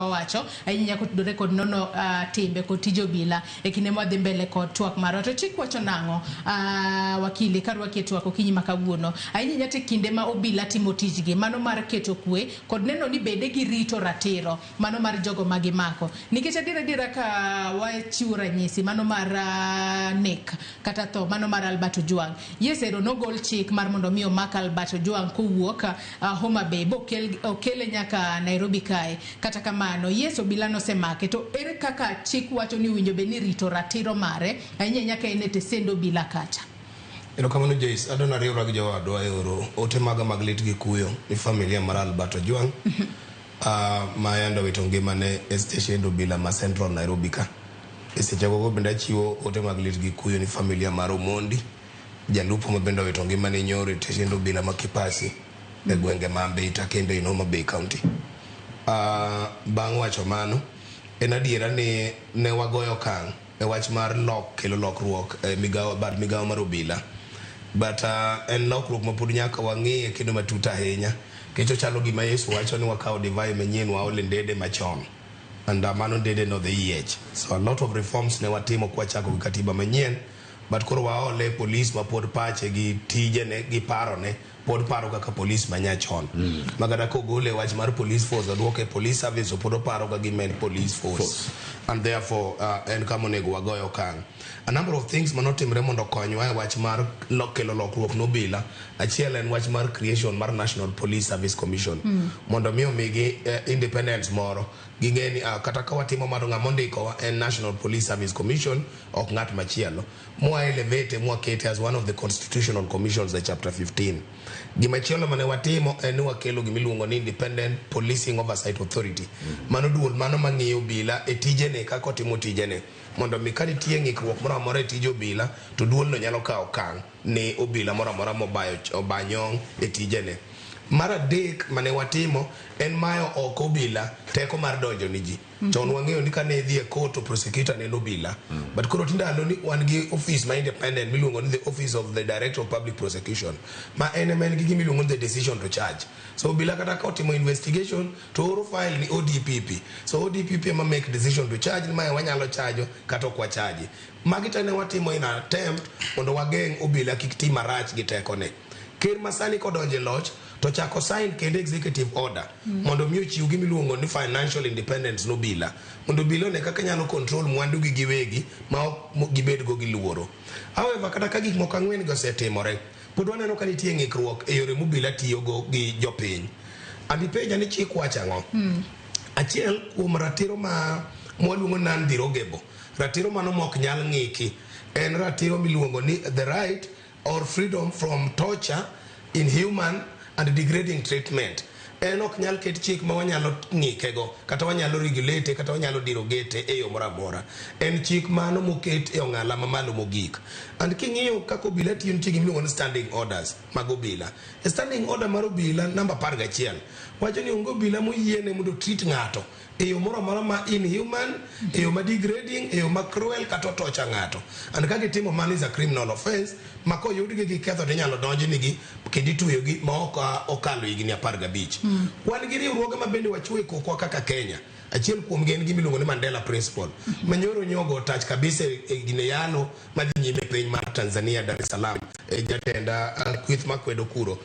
Owacho ahinya kotudore kod nono timbe kod tij obila e kinde mwadhi mbele kod twak marwa. To chik wacho nang'o, wakili, karwaki e twak okinyi ma kawuono? Ahinya ahinya to e kinde ma obila timo tijgi, mano mar keto kwe kod neno ni bende girito ratiro mano mar jogo ma gimako. Nikech adier adiera ka wachiwo ranyisi mano mar nek kata tho mano mar Albert Ojwang'. Yes ero nogol chik mar mondo mi omak Albert Ojwang' kowuok Homa Bay bokel okele nyaka Nairobi kae. Kata kamano, yes obila nosemake to ere kaka chik wacho ni owinjo bed ni irito ratiro mare ahinya ahinya ka en e tesend obila kacha? Erokamano Joyce, adwa nariwra gi jowadwa e oro ote maga mag lit gi kuyo ni familia mar Albert Ojwang' ma yande owito ngimane e steshend obila ma Central Nairobi ka. E sechegogo bende achiwo ote mag lit gi kuyo ni familia mar Omondi, jalupo ma bende owito ngimane nyoro e steshend obila ma Kipasi e gwenge ma Mbita kendo in Homa Bay County. Bang' wacho mano, en adiera ni ne wagoyo okang' e wach mar lok kelo lokruok e migawo bad migawo mar obila. But en lokruok ma pod nyaka wang'iye kendo matut ahinya nikech ochalo gima Yesu wacho ni wakawo divai manyien waol e ndede machon. And mano ndede no dhi yiech. So a lot of reforms ne watimo kwachako gi katiba manyien but koro waole police ma pod pache gi tijene gi parone pod paro kaka police ma nyachon. Ma kata kogole e wach mar police force oduoke e police service to pod oparo ka gima en police force. And therefore en kama onego wagoye okang'. A number of things manotimre mondo okonywa e wach mar kelo lokruok ne obila. Achiel en wach mar creation mar National Police Service Commission. Mondo mi omigi independence moro. Ging'e ni kata ka watimo ma to ng'ama ondikowa en National Police Service Commission ok ng'at machielo. Mwa elevate mwakete as one of the constitutional commissions e chapter 15. Gimachielo mane watimo en ni wakelo gimiluongo ni Independent Policing Oversight Authority. Mano duol mano mang'iyo obila e tijene kaka otimo tijene. Mondo mi ka nitie ng'ikruok moro amora e tij obila to duolno nyalo kawo okang' ne obila moro amora mobayo oba nyong' e tijene. Mar adek mane watimo en mayo oko obila teko mar donjo ni ji. Chon wang'eyo ni kane idhi e court to prosecutor ne en obila. But koro tindalo ni wan gi office ma independent miluongo ni the office of the director of public prosecution ma en ema en gi gima iluongo ni the decision to charge. So obila kata ka otimo investigation to oro file ni ODPP. So ODPP ema make decision to charge ni mae wanyalo chajo kata ok wachaji. Magi te ne watimo in an attempt mondo wageng' obila kik ti marach gi tekone. Ker masani kodonjo e loch to chako sign kendo executive order mondo mi ochiw gima iluongo ni financial independence ne obila. Mondo obila one kaka nyalo control mwandu gi giwegi ma ok gibed go gi luoro. However, kata ka gik moko ang'wen gi osetimore, pod waneno ka nitie ng'ikruok e yore mobila tiyo go gi jopiny. And ipenja ni chik wacho ang'o? Achiel kuom ratiro ma mwaluongo ni non derogable, ratiro mano mok nyal ng'iki, en ratiro miluongo ni the right or freedom from torture, inhuman and degrading treatment. En ok nyal ket chik ma wanyalo ng'ike go kata wanyalo regulate kata wanyalo derogate e yo moro amora. En chik mano moket e ong'ala mamalo mogik. And king'iyo kaka obila tiyo nitie gima iluongo ni standing orders mag obila. E standing order mar obila namba 11 wacho ni onge obila moyiene mondo treat ng'ato e yo moro amora ma inhuman, e yo ma degrading, e yo ma cruel kata otocha ng'ato. And ka gitimo mano is a criminal offense ma koyudgi gi ketho to inyalo donjnigi kendo itweyogi ma ok okalo higni 15. Wan gi riwruoge ma bende wachiwo e kokwa kaka Kenya. Achiel kuomgi en gima iluongo ni Mandela Principle ma nyoro nyogo tach kabisa e gine yalo madhi nyime e piny mar Tanzania, Dar es Salaam. E jatend kweth makwedo kuro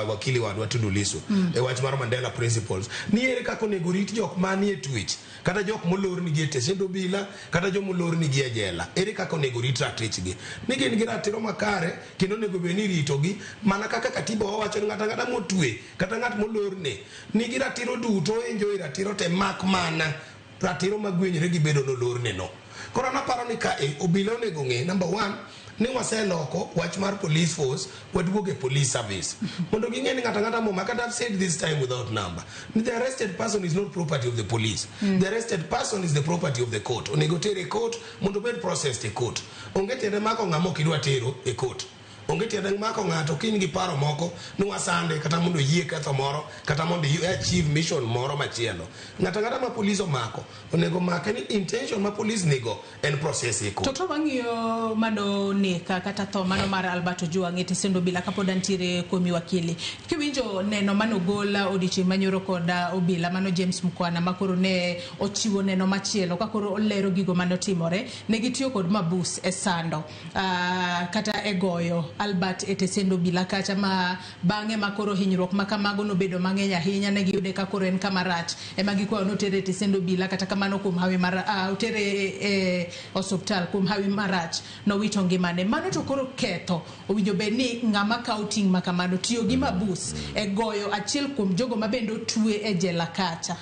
wakili wadwa Tundu Lissu e wach mar Mandela Principles ni ere kaka onego rit jok manie twech kata jok molornigi e tesend obila kata joma olornigi e jela, ere kaka onego rit ratichgi ni gin gi ratiro makare kendo onego bed ni iritogi mana kaka katiba wawacho ni ng'ato ang'ata motwe kata ng'at molorne nigi ratiro duto enjoy ratiro te mak mana ratiro magwenyre gi bedo nolorne no. Koro an aparo ni ka e obila onego ng'e number one ni waseloko wach mar police force waduogo e police service mondo ging'e ni ng'ato ang'ata moma kata I've said this time without number ni the arrested person is not property of the police. The arrested person is the property of the court. Onego tere e court mondo obed processed e court. Onge tiende mako ng'ama ok idwa tero e court. Onge tiende mako ng'ato ka in gi paro moko ni wasande kata mondo oyie ketho moro kata mondo i achieve mission moro machielo. Ng'ato ang'ata ma polis omako onego make ni intention ma polis nigo en process e To court. ka wang'iyo mano neka kata tho mano mar Albert Ojwang' e tesend obila kapod antiere kuomi wakili. Kiwinjo neno manogol odiochieng' manyoro kod obila mano James Mkwana makoro ne ochiwo neno machielo ka koro olero gigo manotimore, ne gitiyo kod mabus e sando kata e goyo Albert e tesend obila kacha ma bang'e ma koro hinyruok ma kamago nobedo mang'eny ahinya ne giyude ka koro en kama rach ema gikwayo notere e tesend obila kata kamano kuom hawi mar otere e osuptal kuom hawi marach nowito ngimane. Mano to koro ketho owinjo bed ni ng'ama kawo ting' ma kamano tiyo gi mabus e goyo achiel kuom jogo ma bende otwe e jela kacha.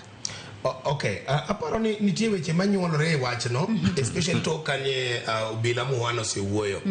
Okay, aparo ni nitie weche manyuolore e wachno, especially tok kanye obila Muhwana osewuoyo.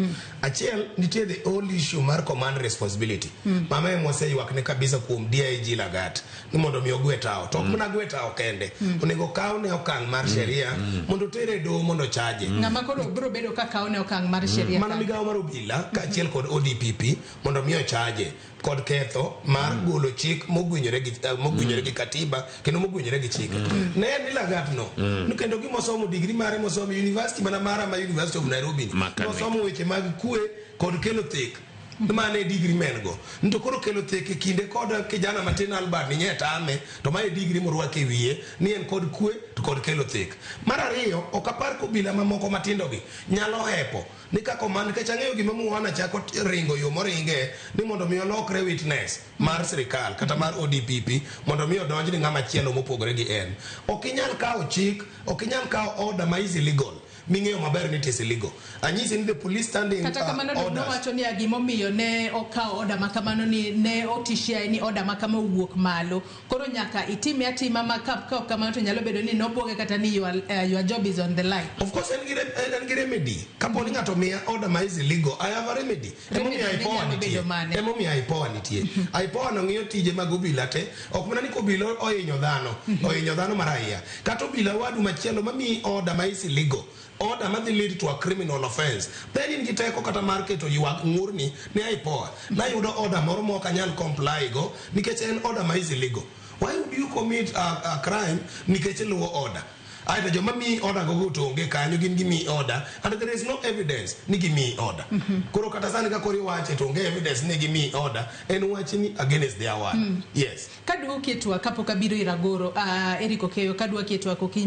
Achiel, nitie the whole issue mar command responsibility. Mama ema oseywakne kabisa kuom DIG Lagat ni mondo mi ogwe tawo. To ok mana gwe tawo kende, onego kawne okang' mar sheria mondo otere e doho mondo chaje. Ng'ama koro biro bedo ka kawne okang' mar sheria Mana migawo mar obila kaachiel kod ODPP mondo mi ochaje kod ketho mar golo chik mogwinyore gi mogwinyore gi katiba kendo mogwinyore gi chike. Ne en ni Lagat no, ni kendo gimosomo degree mare mosomo e university mana mara ma University of Nairobi ni. Makanek. Nosomo weche mag kwe kod kelo thek. Mane e degree ma en go. Ni to koro kelo thek e kinde kod kijana matin Albert ni nye tame to mae degree morwako e wiye ni en kod kwe to kod kelo thek. Mar ariyo, ok apar kobila mamoko matindo gi nyalo hepo ni kaka man nikech ang'eyo gima Muhwana chako ringo yo moringe ni mondo mi olokre witness mar sirikal kata mar ODPP mondo mi odonj ni ng'ama chielo mopogore gi en. Ok inyal kawo chik, ok inyal kawo order ma is illegal ming'eyo maber ni it is illegal. Anyisi ni the police standing Kata kamano dong orders. nowacho ni gimomiyo ne okawo order ma kamano ni ne otishia ni order ma kama owuok malo. Koro nyaka itime atima ma ka ok kamano to nyalo bedo ni nobwoge kata ni your job is on the line. Of course en gi remedy. Kapo ni ng'ato miya order ma is illegal, I have a remedy. Emomiyo Remedy IPOA nyalo nitie. bedo mane? Emomiyo IPOA nitie. IPOA no ng'iyo tije mag obila te. Ok mana ni kobila ohinyo dhano, ohinyo dhano mar raia. Kata obila wadu machielo mamiyi order ma is illegal, order madhi lead to a criminal offense. Then in gi teko kata mar keto ywak ng'urni ne IPOA. Nayudo order moro ma ok anyal comply go nikech en order ma is illegal. Why would you commit a crime nikech iluwo order? Aeto joma miyi order go to onge kanyo, gin gimiyi order and there is no evidence ni gimiyi order. Koro kata sani ka koro iwache to onge evidence ni gimiyi order, en wach ni against their word. Yes. Kaduoki e twak kapok abiro ir Agoro, Eric Okeyo, kaduoki e twak okinyi.